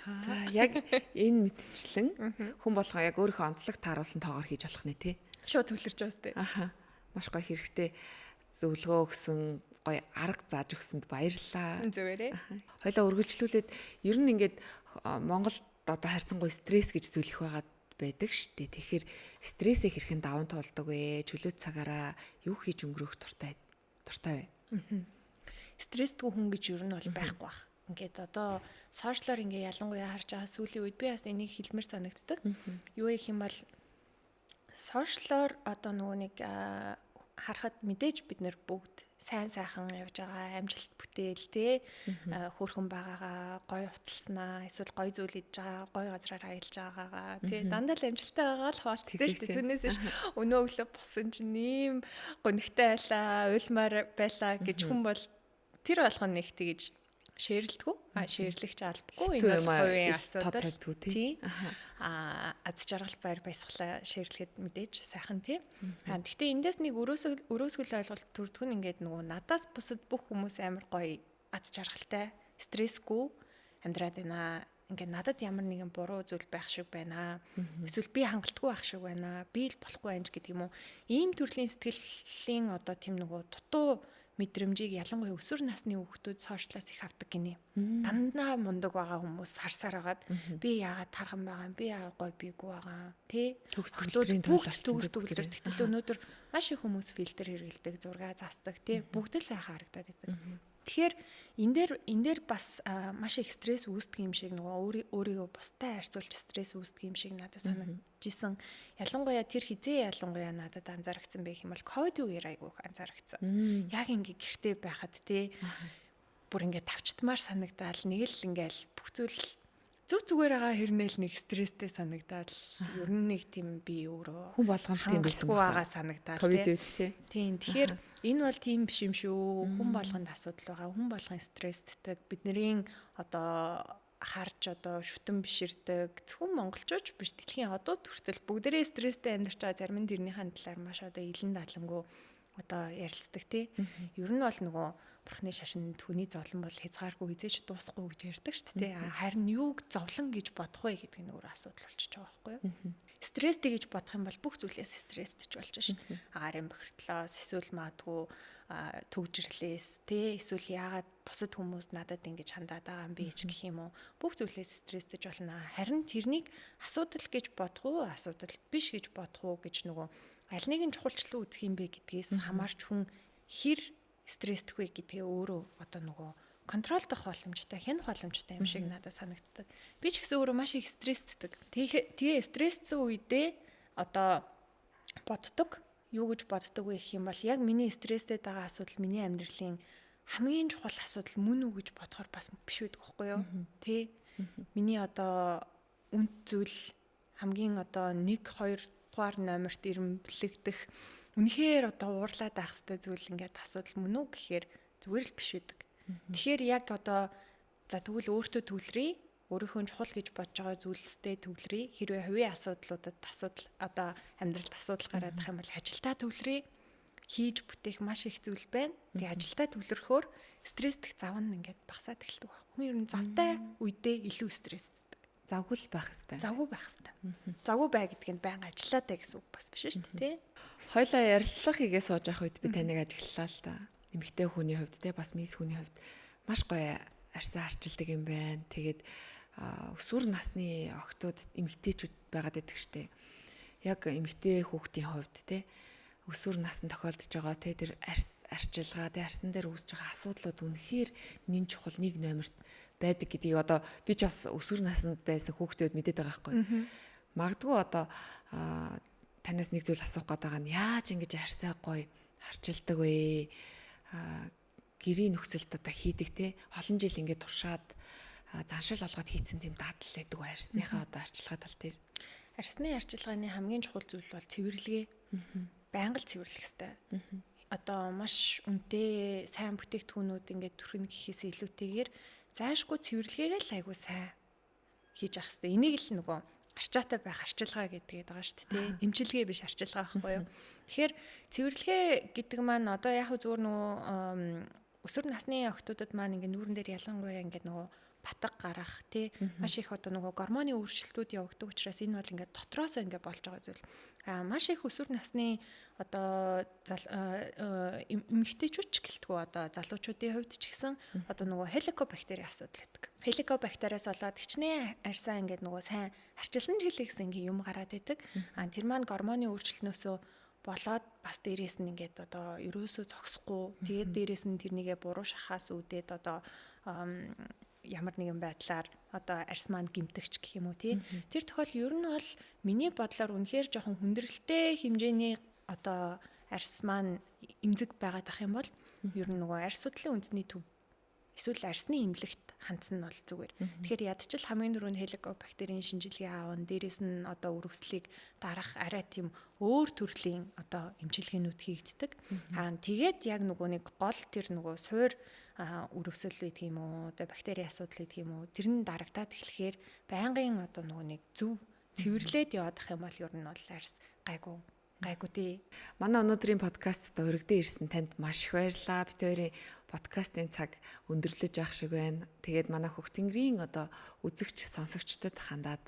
За яг энэ мэтчлэн хүн болгон яг өөрийнхөө онцлог тааруулсан тоогоор хийж болох нэ тий. Шууд төвлөрч бас тий. Аха. Маш гоё хэрэгтэй зөвлөгөө өгсөн, гоё арга зааж өгсөнд баярлалаа. Зүгээрээ. Хоёлаа үргэлжлүүлээд ер нь ингээд Монголд одоо харьцангуй стресс гэж зүйл их байгаад байдаг штэ. Тэгэхээр стрессээ хэрхэн даван туулдаг вэ? Чөлөө цагаараа юу хийж өнгөрөөх дуртай вэ? Стрессгүй хүн гэж ер нь бол байхгүй бах. Ингээд одоо сошиалор ингээ ялангуяа харж байгаа сүүлийн үед би бас энийг хэлмээр санагддаг. Юу гэх юм бол сошиалор одоо нөгөө нэг харахад мэдээж бид нэр бүгд сайн сайхан явж байгаа, амжилт бүтээл те, хөөрхөн байгаагаа, гоё хувцалснаа, эсвэл гоё зүйл идж байгаа, гоё газраар аялж байгаагаа те, дандаа л амжилттай байгаа л хуваалцдаг шүү дээ. Түүнээс ш өнөө өглөө босон чинь ийм гонигтай байлаа, уйлмаар байлаа гэж хүн бол тэр болгоно нэг тэгэж шеэрлдэггүй. А шеэрлэгч албагүй. Энэ бол хувийн асуудал. Тий. А аз жаргал байр баясгалаа шеэрлэхэд мэдээж сайхан тий. А гэхдээ эндээс нэг өрөөсгөл ойлголт төрдөг нь ингээд нөгөө надаас бусад бүх хүмүүс амар гоё аз жаргалтай, стрессгүй амьдраад байна. Ингээд надад ямар нэгэн буруу зүйл байх шиг байна. Эсвэл би хангалтгүй байх шиг байна. Би л болохгүй анж гэдэг юм уу. Ийм төрлийн сэтгэлийн одоо тийм нөгөө дутуу мэдрэмжийг ялангуяа өсвөр насны хүүхдүүд сошиалаас их авдаг гинэ. Дандаа мундаг байгаа хүмүүс харсаар хагаад би яагаад тархан байгаа юм, би яагаад гоё бийгүй байгаа тий. Төгс төгөлдөр. Тэгтэл өнөөдөр маш их хүмүүс фильтр хэрэглэдэг, зураг заасдаг тий. Бүгд л сайхан харагдаад байдаг. Тэгэхээр энэ дээр бас маш их стресс үүсдэг юм шиг нөгөө өөрийгөө бустай харьцуулж стресс үүсдэг юм шиг надад санагдчихсан. Ялангуяа тэр хизээ ялангуяа надад анзаарчихсан байх юм бол ковид үеэр айгүй их анзаарчихсан. Яг ингээ гэртээ байхад тий бүр ингээ тавчтмаар санагдаал нэг л ингээл бүх зүйл зүг зүгээр байгаа хэрнээл нэг стресстэй санагдаал ер нь нэг тийм би өөрөө хүн болгонд тийм байсан байгаа санагдаал ковид үед тий. Тийм тэгэхээр энэ бол тийм биш юм шүү. Хүн болгонд асуудал байгаа. Хүн болгон стресстэй. Бидний одоо харж одоо шүтэн биширдэг зөвхөн монголчууч биш дэлхийн одууд хүртэл бүгдээрээ стресстэй амьдарч байгаа. Зарим нь тэрнийхэн талаар маш одоо илэн далангуу одоо ярилцдаг тий. Ер нь бол нөгөө бурхны шашинд хүний зовлон бол хязгааргүй хизээч дуусахгүй гэж ярьдаг шүү дээ. Харин юуг зовлон гэж бодох вэ гэдэг нь өөр асуудал болчихж байгаа байхгүй юу? Стресстэй гэж бодох юм бол бүх зүйлээс стресстэй ч болж шүү дээ. Агаарын бохирдлоос, эсвэл магадгүй төгжрлээс, тэ эсвэл яагаад бусад хүмүүс надад ингэж хандаад байгаа юм бэ ч гэх юм уу. Бүх зүйлээс стресстэй болно. Харин тэрнийг асуудал гэж бодох уу, асуудал биш гэж бодох уу гэж нөгөө аль нэг нь чухалчлан үзэх юм бэ гэдгээс хамаарч хүн хэр стрессдэх вэ гэдгээ өөрөө одоо нөгөө контролдох боломжтой, хянах боломжтой юм шиг надад санагддаг. Би ч гэсэн өөрөө маш их стрессддэг. Тэгээ стресссэн үедээ одоо боддог. Юу гэж боддог вэ гэх юм бол яг миний стресстэй байгаа асуудал миний амьдралын хамгийн чухал асуудал мөн үү гэж бодохоор бас биш байдаг байхгүй юу? Тэ? Миний одоо үнд зүйл хамгийн одоо 1 2 дугаар номерт ирэмблэгдэх үнэхээр одоо уурлаад байх хэрэгтэй зүйл ингээд асуудал мөн үү гэхээр зүгээр л биш байдаг. Тэгэхээр яг одоо за тэгвэл өөртөө төвлөрье, өөрийнхөө чухал гэж бодож байгаа зүйлстэй төвлөрье. Хэрвээ хувийн асуудлуудад асуудал одоо амьдралд асуудал гараад их юм бол ажилдаа төвлөрье. Хийж бүтээх маш их зүйл байна. Тэгээ ажилдаа төвлөрөхөөр стресстэх зав нь ингээд багасаад эхэлдэг байх. Хүн ер нь завтай үедээ илүү стресстэй. Завгүй л байх хэвээр. Завгүй байх хэвээр. Завгүй бай гэдэг нь байнга ажиллаатай гэсэн үг бас биш шүү дээ, тий. Хоёлаа ярилцлага хийгээ сууж явах үед би таныг ажиглалаа л та. Эмэгтэй хүний хувьд те бас мис хүний хувьд маш гоё арьсаа арчилдаг юм байна. Тэгээд өсвөр насны охтууд эмэгтэйчүүд байгаад байдаг штэ. Яг эмэгтэй хүүхдийн хувьд те өсвөр наснд тохиолдож байгаа те тэр арьс арчилгаа те арьсан дээр үүсэж байгаа асуудлууд үнэхээр нэн чухал нэг номерт байдаг гэдгийг одоо би ч бас өсвөр наснд байсан хүүхдүүд мэдээд байгаа байхгүй. Магадгүй одоо танаас нэг зүйл асуух гээд байгаа нь яаж ингэж арьсаа гоё арчилдаг вэ? Гэрийн нөхцөлд одоо хийдэг те олон жил ингээд туршаад заншил олгоод хийцэн тийм дадал байдаг арьсныхаа одоо арчилгаа тал дээр. Арьсны арчилгааны хамгийн чухал зүйл бол цэвэрлэгээ. Байнга л цэвэрлэх хэрэгтэй. Одоо маш үнэтэй сайн бүтээгдэхүүнүүд ингээд түрхнэ гэхээс илүүтэйгээр зайшгүй цэвэрлэгээгээ л айгуу сайн хийж явах хэрэгтэй. Энийг л нөгөө арчаатай байх арчилгаа гэдгээд байгаа шүү дээ, тий. Эмчилгээ биш арчилгаа байхгүй юу? Тэгэхээр цэвэрлэгээ гэдэг маань одоо яг зүгээр нөгөө өсвөр насны охтуудад маань ингээд нүүрэн дээр ялангуяа ингээд нөгөө Батга гарах тий, маш их одоо нөгөө гормоны өөрчлөлтүүд явагддаг учраас энэ бол ингээд дотроосоо ингээд болж байгаа зүйл. Маш их өсвөр насны одоо эмэгтэйчүүд ч гэлтгүй, одоо залуучуудын хувьд ч гэсэн одоо нөгөө хеликобактери асуудал байдаг. Хеликобактериас болоод хичнээн арьсаа ингээд нөгөө сайн арчилсан ч гэлээ гэсэн ингээд юм гараад идэг. Тэр маань гормоны өөрчлөлтнөөсөө болоод бас дээрээс нь ингээд одоо ерөөсөө зогсохгүй. Тэгээд дээрээс нь тэрнийгээ буруу шахаас үүдээд одоо ямар нэгэн байдлаар одоо арьс маань гимтэгч гэх юм уу тий. Тэр тохиол ер нь бол миний бодлоор үнэхээр жоохон хүндрэлтэй хэмжээний одоо арьс маань эмзэг байгаад ах юм бол ер нь нөгөө арьс судлалын үндэсний төв эсвэл арьсны эмнэлэгт хандсан нь бол зүгээр. Тэгэхээр ядчил хамгийн түрүүнд хеликобактерийн шинжилгээ аавн, дээрээс нь одоо өрөвслийг дарах арай тийм өөр төрлийн одоо эмчилгээнүүд хийгддэг. Тэгээд яг нөгөө нэг гол тэр нөгөө суур өрөвсөл байдаг юм уу, одоо бактери асуудал байдаг юм уу, тэр нь дарагдаад эхлэхээр байнгын одоо нөгөө нэг зөв цэвэрлээд яваад ах юм бол ер нь бол арьс гайгүй гайгүй тий. Манай өнөөдрийн подкастт өргөдөө ирсэн танд маш их баярлалаа. Бид хоёрын подкастын цаг өндөрлөж явах шиг байна. Тэгээд манай Хөх Тэнгэрийн одоо үзэгч сонсогчдод хандаад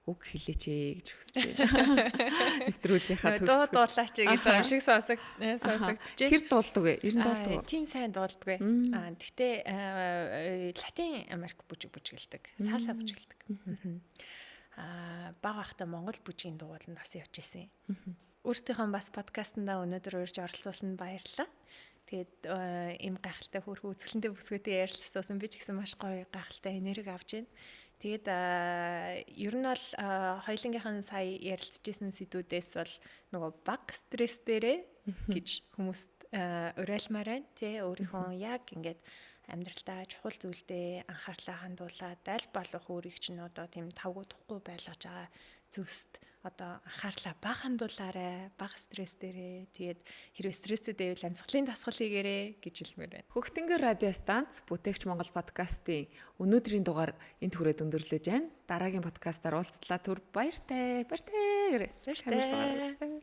үг хэлээч ээ гэж хүсэж байна. Нэвтрүүлгийнхаа төгс. Дуу дуулаач гэж байгаа юм шиг сонсогдчихэ. Хэр дуулдаг вэ? Ер нь дуулдаг уу? Тийм сайн дуулдаг вэ. Гэхдээ Латин Америк бүжиг бүжгэлдэг. Салса бүжгэлдэг. Бага ахта Монгол бүжгийн дугууланд бас явж исэн. Өөртөөхөө бас подкастнда өнөөдөр урьж оролцуулсанд баярлалаа. Тэгээд ийм гайхалтай хөөрхөн үзэсгэлэнтэй бүсгүйтэй ярилцсан би ч гэсэн маш гоё гайхалтай энерги авч байна. Тэгээд ер нь бол хоёулынгийнхан сая ярилцж исэн сэдвүүдээс бол нөгөө баг стресс дээрээ гэж хүмүүст уриалмаар байна. Тэ, өөрийнхөө яг ингээд амьдралдаа чухал зүйлдээ анхаарлаа хандуулаад аль болох өөрийг чинь одоо тийм тавгүй тухгүй байлгаж байгаа зүйлст одоо анхаарлаа бага хандуулаарай, бага стресс дээрээ. Тэгээд хэрвээ стресстэй байвал амьсгалын дасгал хийгээрэй гэж хэлмээр байна. Хөхтөнгөр радио станц Бүтээгч Монгол подкастын өнөөдрийн дугаар энд хүрээд өндөрлөж байна. Дараагийн подкастаар уулзлаа. Түр баяртай. Баяртай. Баяртай.